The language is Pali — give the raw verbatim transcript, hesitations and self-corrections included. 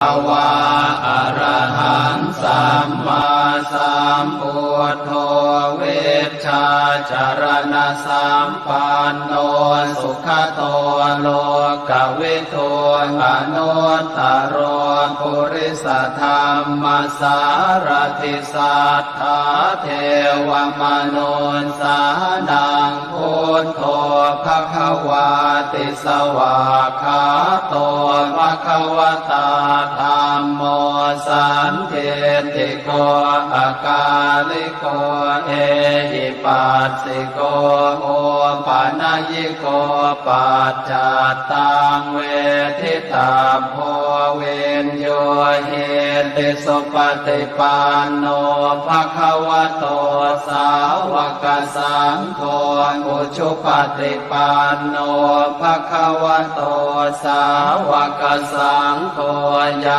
Bhagavā arahaṃ sammāsambuddho vijjācaraṇasampanno sugato lokavidū anuttaro purisadammasārathi satthā devamanussānaṃ buddho bhagavāti. Svākkhāto bhagavatā dhammo sandiṭṭhiko akāliko ehipassiko opanayiko paccattaṃ veditabbo viññūhīti. Supaṭipanno bhagavato sāvakasaṅgho, ujupaṭipanno bhagavato sāvakasaṅgho,